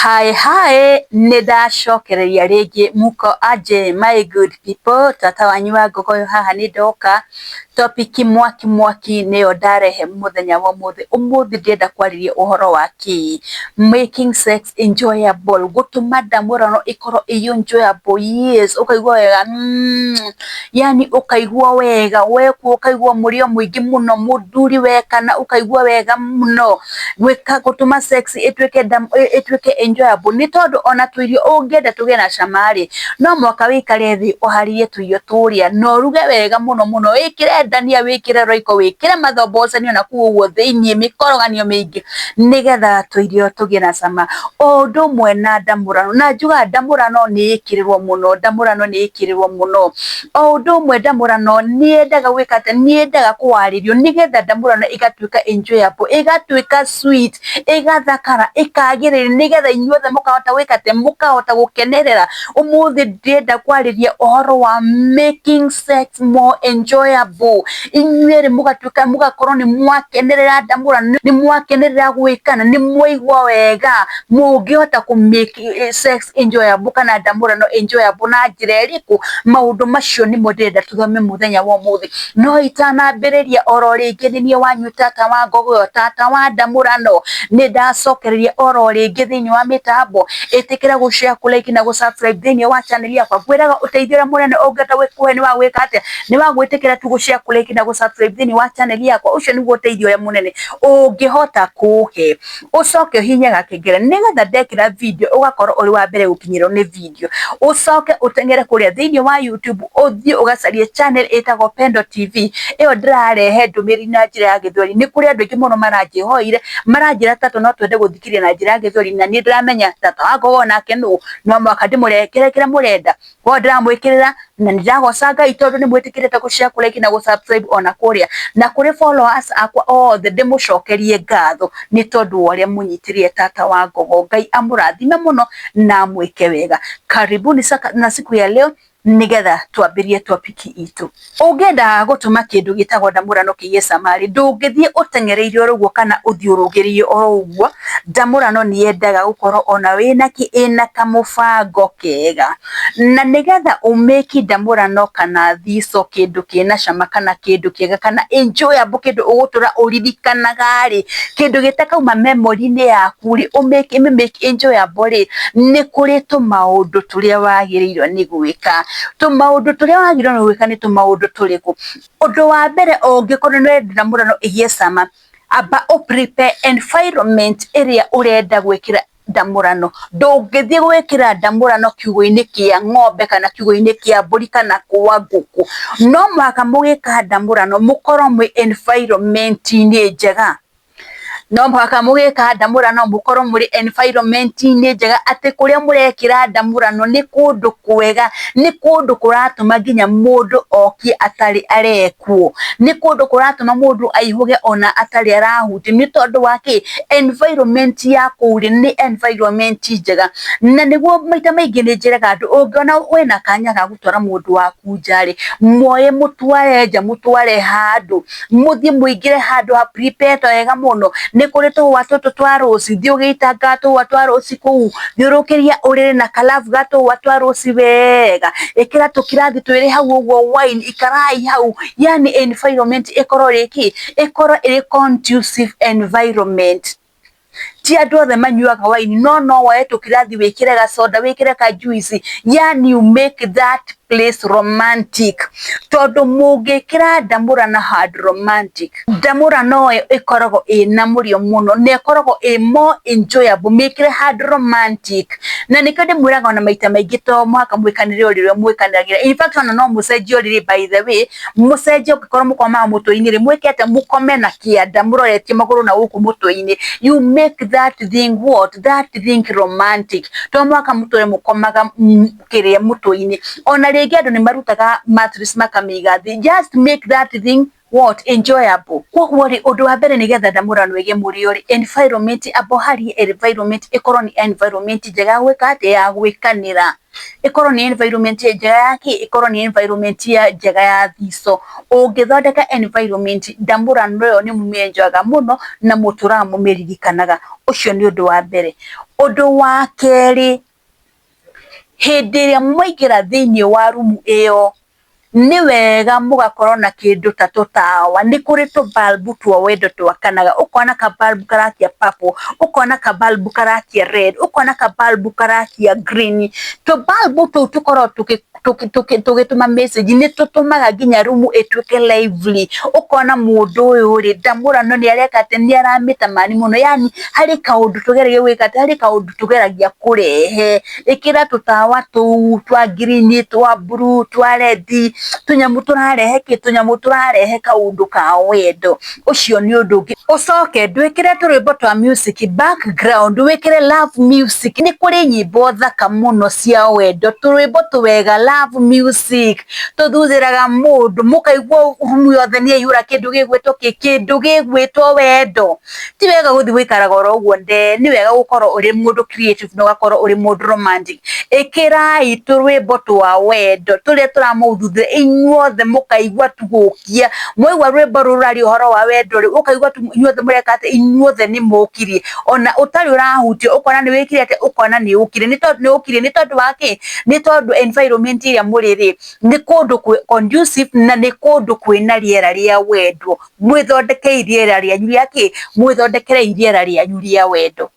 Hi hi, nĩ ndacokereria rĩngĩ. Muko aje, my good people? Tata wanyu wa Ngogoyo haha. Nĩ ndoka topic mwaki mwaki, nĩyo ndarehe mũthenya wa ũmũthĩ. Ũmũthĩ ndĩrenda kwarĩria ũhoro wa kĩ making sex enjoyable, gũtũma ndamũrano ĩkorwo ĩ enjoyable. Yes, ũkaigua wega, yani ũkaigua wega wekwo, ũkaigua mũrĩo mũingĩ mũno mũthuri weka, na ũkaigua wega mũno. Gwĩka gũtũma sex ĩtuĩke enjoyable nĩ tondũ ona tũirio ũngĩenda tũgĩe na cama rĩ, no mũhaka wĩikare thĩ ũharĩrie tũirio tũrĩa na ũruge wega mũno mũno, wĩkĩre ndania, wĩkĩre Royco, wĩkĩre mathombocanio na kũu ũguo thĩiniĩ, mĩkoroganio mĩingĩ, nĩgetha tũirio tũgĩe na cama. O ũndũ ũmwe na ndamũrano, na njugaga ndamũrano nĩ ĩkĩrĩrwo mũno, ndamũrano nĩ ĩkĩrĩrwo mũno. O ũndũ ũmwe ndamũrano nĩ yendaga gwĩka atĩa? Nĩ yendaga kũharĩrio nĩgetha ndamũrano ĩgatuĩka enjoyable, ĩgatuĩka sweet, ĩgathakara, ĩkagĩrĩra, nĩgetha inyuothe mũkahota gwĩka atĩa? Mũkahota gũkenerera. Ũmũthĩ ndĩrenda kwarĩria ũhoro wa making sex more enjoyable, inyuerĩ mũgatuĩka mũgakorwo nĩ mwakenerera ndamũrano, nĩ mwakenerera gwĩkana, nĩ mwaigua wega. Mũngĩhota kũ make sex enjoyable kana ndamũrano enjoyable na njĩra ĩrĩkũ? Maũndũ macio nĩmo ndĩrenda tũthome mũthenya wa ũmũthĩ. No itanambĩrĩria, oro rĩngĩ nĩ niĩ wanyu tata wa Ngogoyo, tata wa ndamũrano. Nĩ ndacokereria oro rĩngĩ thĩinĩ wa mĩtambo. Ĩtĩkĩra gũ share, kũ like na gũ subscribe thĩinĩ wa channel yakwa. Ngwĩraga ũteithio ũrĩa mũnene ũngĩhota gwĩkũhe nĩ wa gwĩka atĩa? Nĩ wa gwĩtĩkĩra tu gũ share, kũ like na gũ subscribe thĩinĩ wa channel yakwa. Ũcio nĩguo ũteithio ũrĩa mũnene ũngĩhota kũhe. Ũcoke ũhihinye gakengere nĩgetha ndekĩra video ũgakorwo ũrĩ wa mbere gũkinyĩrwo nĩ video. Ũcoke ũteng'ere kũrĩa thĩinĩ wa YouTube, ũthiĩ ũgacarie channel ĩtagwo Pendo TV. Ĩyo ndĩrarehe ndũmĩrĩri na njĩra ya Gĩthweri. Nĩ kũrĩ andũ aingĩ mũno maranjĩhoire, maranjĩra, "Tata, no twende gũthikĩrĩria na njĩra ya Gĩthweri." Na niĩ ndĩramenya tata wa Ngogo nake nũ, no mũhaka ndĩmũrekere kĩrĩa mũrenda. Koguo ndĩramwĩkĩrĩra na nĩ ndĩragoca Ngai tondũ nĩ mwĩtĩkĩrĩte gũ share, kũ like na gũ subscribe ona kũrĩa. Na kũrĩ followers akwa othe, ndĩmũcokerie ngatho nĩ tondũ wa ũrĩa mũnyitĩrĩire tata wa Ngogo. Ngai amũrathime mũno na amwĩke wega. Karibuni na siku ya leo, nigetha twambĩrie topic itũ. Ũngĩenda gũtũma kĩndũ gĩtagwo ndamũrano kĩgĩe cama rĩ, ndũngĩthiĩ ũteng'ereire oro ũguo kana ũthiĩ ũrũgĩrĩire oro ũguo. Ndamũrano nĩ yendaga gũkorwo ona wĩna kĩ ĩna kamũbango kega, na nĩgetha ũmĩki ndamũrano kana thico kĩndũ kĩna cama kana kĩndũ kĩega kana enjoyable, kĩndũ ũgũtũra ũririkanaga rĩ, kĩndũ gĩtakauma memory-inĩ yaku rĩ, ũmĩke make enjoyable rĩ, nĩ kũrĩ tũmaũndũ tũrĩa wagĩrĩirwo nĩ gwĩka. Tũmaũndũ tũrĩa wagĩrĩirwo nĩ gwĩka nĩ tũmaũndũ tũrĩkũ? Ũndũ wa mbere, ũngĩkorwo nĩ ũrenda ndamũrano ĩgĩe cama, amba ũ prepare environment ĩrĩa ũrenda gwĩkĩra ndamũrano. Ndũngĩthiĩ gwĩkĩra ndamũrano kiugũ-inĩ kĩa ng'ombe kana kiugũ-inĩ kĩa mbũri kana kwa ngũkũ. No mũhaka mũgĩka ndamũrano mũkorwo mwĩ environment-inĩ njega. No mũhaka mũgĩka ndamũrano mũkorwo mũrĩ environment-inĩ njega, atĩ kũrĩa mũrekĩra ndamũrano nĩ kũndũ kwega, nĩ kũndũ kũratũma nginya mũndũ okie atarĩ arekwo, nĩ kũndũ kũratũma mũndũ aihũge ona atarĩ arahutio. Nĩ tondũ wa kĩ? Environment ya kũu rĩ, nĩ environment njega. Na nĩguo maita maingĩ nĩ njĩraga andũ, ũngĩona wĩna kanya ga gũtwara mũndũ waku nja rĩ, muoye mũtware nja, mũtware handũ, mũthiĩ mũingĩre handũ ha prepared wega mũno. Nĩ kũrĩ tũhũa tũtũ twa rose, thiĩ ũgĩitanga tũhũa twa rose kũu, thiũrũrũkĩria ũrĩrĩ na kalabu ga tũhũa twa rose wega, ĩkĩra tũkirathi twĩrĩ hau ũguo wine, ikarai hau, yani environment ĩkorwo ĩrĩ kĩ? Ĩkorwo ĩrĩ conducive environment. Ti andũ othe manyuaga wine, no no woe tũkirathi, wĩkĩre gacoda, wĩkĩre ka juice, yani you make that place romantic. Tondũ mũngĩkĩra ndamũrano handũ romantic, ndamũrano ĩyo ĩkoragwo ĩna mũrĩo mũno na ĩkoragwo ĩ more enjoyable mĩkĩre handũ romantic. Na nĩkĩo ndĩmwĩraga ona maita maingĩ, to mũhaka mwĩkanĩre ũrĩrĩ ũrĩa mwĩkanagĩra. In fact, ona no mũcenjie ũrĩrĩ, by the way, mũcenjie. Ũngĩkorwo mũkomaga mũtwe-inĩ rĩ, mwĩke atĩa? Mũkome na kĩanda mũroretie magũrũ na gũkũ mũtwe-inĩ. You make that thing what? That thing romantic. To mũhaka mũtũre mũkomaga kĩrĩa mũtwe-inĩ. Ona rĩngĩ andũ nĩ marutaga mattress makamĩiga thĩ. Just make that thing What enjoyable. Koguo rĩ, ũndũ wa mbere nĩgetha ndamũrano ĩgĩe mũrĩo rĩ, environment, amba ũharie environment ĩkorwo nĩ environment njega ya gwĩka atĩa, ya gwĩkanĩra. Ĩkorwo nĩ environment njega ya kĩ, ĩkorwo nĩ environment njega ya thico. Ũngĩthondeka environment ndamũrano ĩyo nĩ mũmĩ enjoy aga mũno na mũtũraga mũmĩririkanaga. Ũcio nĩ ũndũ wa mbere. Ũndũ wa kerĩ, hĩndĩ ĩrĩa mwaingĩra thĩiniĩ wa rumu ĩyo, nĩ wega mũgakorwo na kĩndũ ta tũtawa. Nĩ kũrĩ tũ bulb twa wendo twakanaga, ũkona ka bulb karakia purple, ũkona ka bulb karakia red, ũkona ka bulb karakia green. Tũ bulb tũu tũkoragwo tũgĩtũma message, nĩ tũtũmaga nginya rumu ĩtuĩke lively. Ũkona mũndũ ũyũ rĩ, ndamũrano nĩ areka atĩ, nĩ aramĩtamani mũno, yani harĩ kaũndũ tũgeragia gwĩka atĩ, harĩ kaũndũ tũgeragia kũrehe. Ĩkĩra tũtawa tũu twa green, twa blue, twa red, tũnyamũ tũrarehe kĩ, tũnyamũ tũrarehe kaũndũ ka wendo. Ũcio nĩ ũndũ ũngĩ. Ũcoke ndwĩkĩre tũrwĩmbo twa music background, wĩkĩre love music. Nĩ kũrĩ nyĩmbo thaka mũno cia wendo, tũrwĩmbo twega, love music, tũthuthĩraga mũndũ, mũkaigua rumu yothe nĩ yaihũra kĩndũ gĩgwĩtwo kĩ, kĩndũ gĩgwĩtwo wendo. Ti wega gũthiĩ gũikaraga oro ũguo nde, nĩ wega gũkorwo ũrĩ mũndũ creative na ũgakorwo ũrĩ mũndũ romantic. Ĩkĩrai tũrwĩmbo twa wendo tũrĩa tũramũthuthĩra inyuothe mũkaigua tu gũkia. Mwaigua rwĩmbo rũrũ rũraria ũhoro wa wendo rĩ, ũkaigua tu inyuothe mũreka atĩ, inyuothe nĩ mũkirie. Ona ũtarĩ ũrahutio ũkona nĩ wĩkire atĩa, ũkona nĩ ũkire. Nĩ tondũ nĩ ũkire, nĩ tondũ wa kĩ? Nĩ tondũ environment ĩrĩa mũrĩ rĩ, nĩ kũndũ kwĩ conducive na nĩ kũndũ kwĩna rĩera rĩa wendo. Mwĩthondekei rĩera rĩanyu rĩa kĩ? Mwĩthondekerei rĩera rĩanyu rĩa wendo.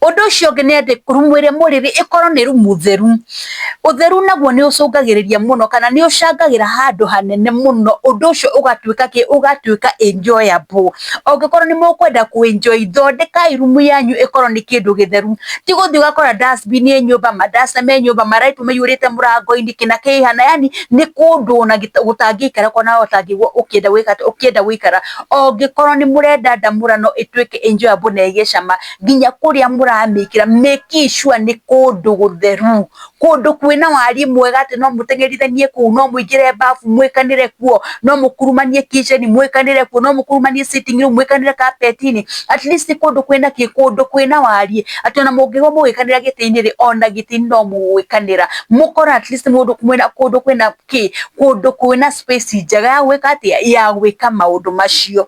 Ũndũ ũcio ũngĩ nĩ atĩ rumu ĩrĩa mũrĩ rĩ, ĩkorwo nĩ rumu theru. Ũtheru naguo nĩ ũcũngagĩrĩria mũno kana nĩ ũcangagĩra handũ hanene mũno, ũndũ ũcio ũgatuĩka kĩ, ũgatuĩka enjoyable. Ũngĩkorwo nĩ mũkwenda kũ enjoy, thondekai rumu yanyu ĩkorwo nĩ kĩndũ gĩtheru. Ti gũthiĩ ũgakora dustbin ĩ nyũmba, ma duster me nyũmba, maraipũ maiyũrĩte mũrango-inĩ, kĩna kĩhana, yani nĩ kũndũ ona gũtangĩikarĩka ona ũtangĩigua ũkĩenda gwĩka atĩa, ũkĩenda gũikara. Ũngĩkorwo nĩ mũrenda ndamũrano ĩtuĩke enjoyable na ĩgĩe cama, nginya kũrĩa mũramĩkĩra, make sure nĩ kũndũ gũtheru, kũndũ kwĩna wariĩ mwega atĩ no mũteng'erithanie kũu, no mũingĩre bafu mwĩkanĩre kuo, no mũkurumanie kitchen mwĩkanĩre kuo, no mũkurumanie sitting room mwĩkanĩre carpet-inĩ. At least kũndũ kwĩna kĩ, kũndũ kwĩna wariĩ, atĩ ona mũngĩgwa mũgĩkanĩra gĩtĩ-inĩ rĩ, ona gĩtĩ-inĩ no mũgwĩkanĩra. Mũkore at least mũndũ mwĩna kũndũ kwĩna kĩ, kũndũ kwĩna space njega ya gwĩka atĩa, ya gwĩka maũndũ macio.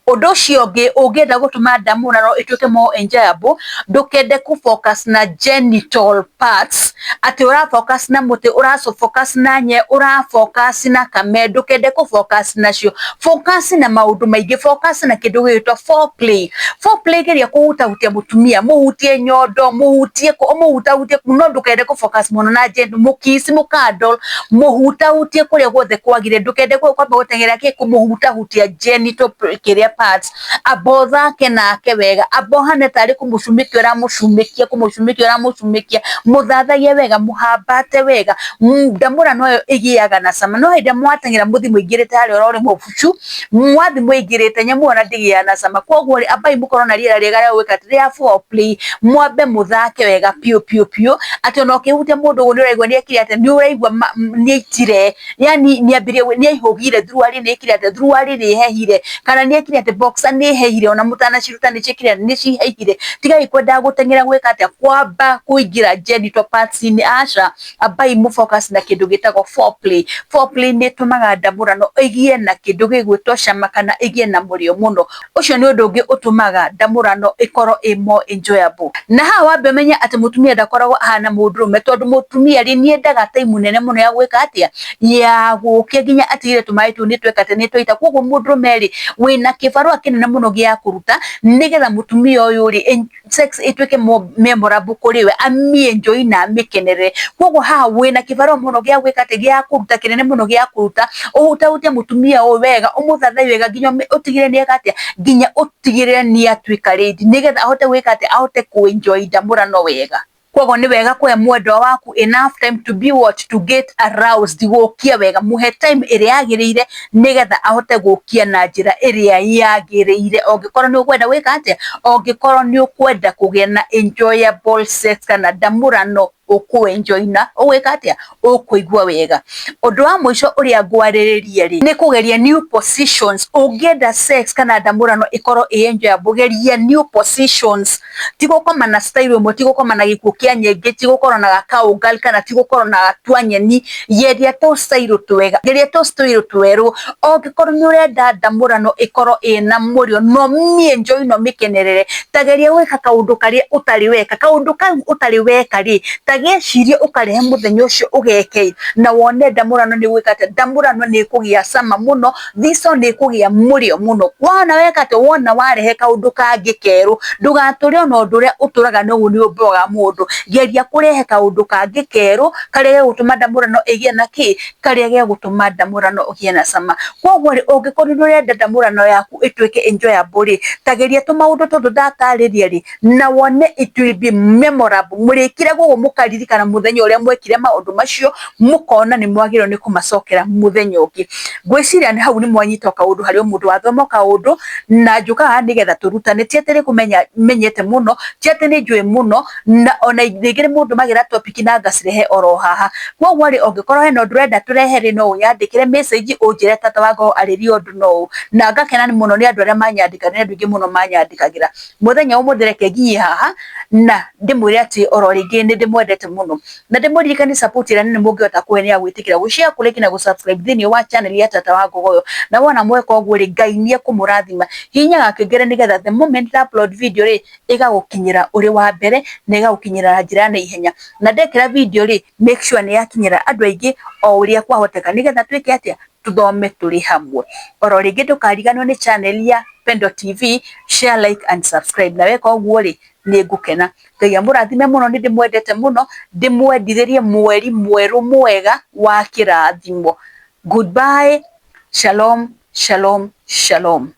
Ũndũ ũcio ũngĩ ũngĩenda gũtũma ndamũrano ĩtuĩke more enjoyable, ndũkende kũ focus na genital parts, atĩ ũra focus na mũtĩ, ũra focus na nye, ũra focus na kame, ndũkende kũ focus nacio. Focus na maũndũ maingĩ, focus na kĩndũ gĩgwĩtwo foreplay. Foreplay geria kũhutahutia mũtumia, mũhutie nyondo, mũhutie kũ, ũmũhutahutie no ndũkende kũ focus mũno na mũkiss, mũcuddle, mũhutahutie kũrĩa guothe kwagĩrĩire, ndũkende kwamba gũteng'era kĩ, kũmũhutahutia genital kĩrĩa parts, amba ũthake nake wega, amba ũhane tarĩ kũmũcumikia ũramũcumikia, kũmũcumikia ũramũcumikia, mũthathaie wega, mũhambate wega, ndamũrano ĩyo ĩgĩaga na cama. No hĩndĩ ĩrĩa mwateng'era mũthiĩ mũingĩrĩte harĩa oro rĩmwe bucu, mwathiĩ mũingĩrĩte nyamũ ĩyo ona ndĩgĩaga na cama. Koguo rĩ, ambai mũkorwo na rĩera rĩega rĩa gwĩka atĩ, rĩa foreplay, mwambe mũthake wega piũ piũ piũ, atĩ ona ũkĩhutia mũndũ ũguo nĩ ũraigua nĩ ekire atĩa, nĩ ũraigua nĩ aitire, yani nĩ ambirie, nĩ aihũgire, thuruarĩ nĩ ĩkire atĩa, thuruarĩ nĩ ĩhehire, kana nĩ ekire atĩ, boxer nĩ ĩhehire, ona mũtanaciruta nĩ ciĩkire atĩa, nĩ cihehire. Tigai kwendaga gũteng'era gwĩka atĩa, kwamba kũingĩra genital parts-inĩ, aca, ambai mũ focus na kĩndũ gĩtagwo foreplay. Foreplay nĩ ĩtũmaga ndamũrano ĩgĩe na kĩndũ gĩgwĩtwo cama kana ĩgĩe na mũrĩo mũno. Ũcio nĩ ũndũ ũngĩ ũtũmaga ndamũrano ĩkorwo ĩ more enjoyable. Na haha wambe ũmenye atĩ mũtumia ndakoragwo ahana mũndũrũme, tondũ mũtumia rĩ, nĩ endaga time nene mũno ya gwĩka atĩa, ya gũkia nginya atigĩrĩre tũmaĩ tũu nĩ tweka atĩa, nĩ twaita. Koguo mũndũrũme rĩ, wĩna kĩbarũa kĩnene mũno gĩa kũruta nĩgetha mũtumia ũyũ rĩ, sex ĩtuĩke more memorable kũrĩ we, amĩ enjoy na amĩkenerere. Koguo haha wĩna kĩbarũa mũno gĩa gwĩka atĩ, gĩa kũruta, kĩnene mũno gĩa kũruta, ũhutahutie mũtumia ũyũ wega, ũmũthathai wega nginya ũtigĩrĩre nĩ eka atĩa, nginya ũtigĩrĩre nĩ atuĩka ready, nĩgetha ahote gwĩka atĩa, ahote kũ enjoy ndamũrano wega. Koguo nĩ wega kũhe mwendwa waku enough time to be what, to get aroused, gũkia wega, mũhe time ĩrĩa yagĩrĩire nĩgetha ahote gũkia na njĩra ĩrĩa yagĩrĩire. Ũngĩkorwo nĩ ũkwenda gwĩka atĩa, ũngĩkorwo nĩ ũkwenda kũgĩa na enjoyable sex kana ndamũrano ũkũ enjoy na ũgwĩka atĩa, ũkũigua wega. Ũndũ wa mũico ũrĩa ngwarĩrĩria rĩ, nĩ kũgeria new positions. Ũngĩenda sex kana ndamũrano ĩkorwo ĩ enjoyable, geria new positions. Ti gũkoma na style ĩmwe, ti gũkoma na gĩkuũ kĩa nyenge, ti gũkorwo na gakaũngal kana ti gũkorwo na gatua nyeni. Geria tũ style twega, geria tũ style twerũ. Ũngĩkorwo nĩ ũrenda ndamũrano ĩkorwo ĩna mũrĩo na ũmĩ enjoy na ũmĩkenerere, ta geria gwĩka kaũndũ karĩa ũtarĩ weka. Kaũndũ kau ũtarĩ weka rĩ, ta gĩcirie ũkarehe mũthenya ũcio ũgeke na wone ndamũrano nĩ gwĩka atĩa, ndamũrano nĩ ĩkũgĩa cama mũno, thico nĩ ĩkũgĩa mũrĩo mũno. Wona weka atĩa, wona warehe kaũndũ kangĩ kerũ, ndũgatũre ona ũndũ ũrĩa ũtũraga naguo nĩ ũmboga mũndũ. Geria kũrehe kaũndũ kangĩ kerũ karĩa gegũtũma ndamũrano ĩgĩe na kĩ, karĩa gegũtũma ndamũrano ĩgĩe na cama. Koguo rĩ, ũngĩkorwo nĩ ũrenda ndamũrano yaku ĩtuĩke enjoyable rĩ, ta geria tũmaũndũ tũtũ ndatarĩria rĩ, na wone it will be memorable. Mũrĩkire gũkũ mũkaririkana mũthenya ũrĩa mwekire maũndũ macio, mũkona nĩ mwagĩrĩirwo nĩ kũmacokera mũthenya ũngĩ. Ngwĩciria nĩ hau nĩ mwanyita kaũndũ harĩ o mũndũ wathoma kaũndũ, na njũkaga nĩgetha tũrutane. Ti atĩ nĩ kũmenya menyete mũno, ti atĩ nĩ njũĩ mũno, na ona rĩngĩ nĩ mũndũmagĩra topic na ngacirehe oro haha. Koguo rĩ, ũngĩkorwo hena ũndũ ũrenda tũrehe rĩ, no ũnyandĩkĩre message ũnjĩre tata wa arĩria ũndũ na ũũ, na ngakena mũno nĩ andũ arĩa manyandĩkagĩra, nĩ andũ aingĩ mũno manyandĩkagĩra. Mũthenya ũmũthĩ reke nginyie haha na ndĩmwĩre atĩ oro rĩngĩ nĩ ndĩmwendete mũno, na ndĩmũririkanie support ĩrĩa nene mũngĩhota kũhe nĩ ya gwĩtĩkĩra gũ share, kũ like na gũ subscribe thĩinĩ wa channel ya Tata wa Ngogoyo. Na wona mweka ũguo rĩ, Ngai nĩ ekũmũrathima. Hihinya gakengere nĩgetha the moment nda upload video rĩ, ĩgagũkinyĩra ũrĩ wa mbere na ĩgagũkinyĩra na njĩra ya naihenya. Na ndekĩra video rĩ, make sure nĩ yakinyĩra andũ aingĩ o ũrĩa kwahoteka nĩgetha twĩke atĩa, tuthome tũrĩ hamwe. Oro rĩngĩ ndũkariganĩrwo nĩ channel ya Pendo TV, share, like and subscribe. Na weka ũguo rĩ, nĩ ngũkena. Ngai amũrathime mũno, nĩ ndĩmwendete mũno, ndĩmwendithĩrie mweri mwerũ mwega wa kĩrathimo. Goodbye, shalom, shalom, shalom.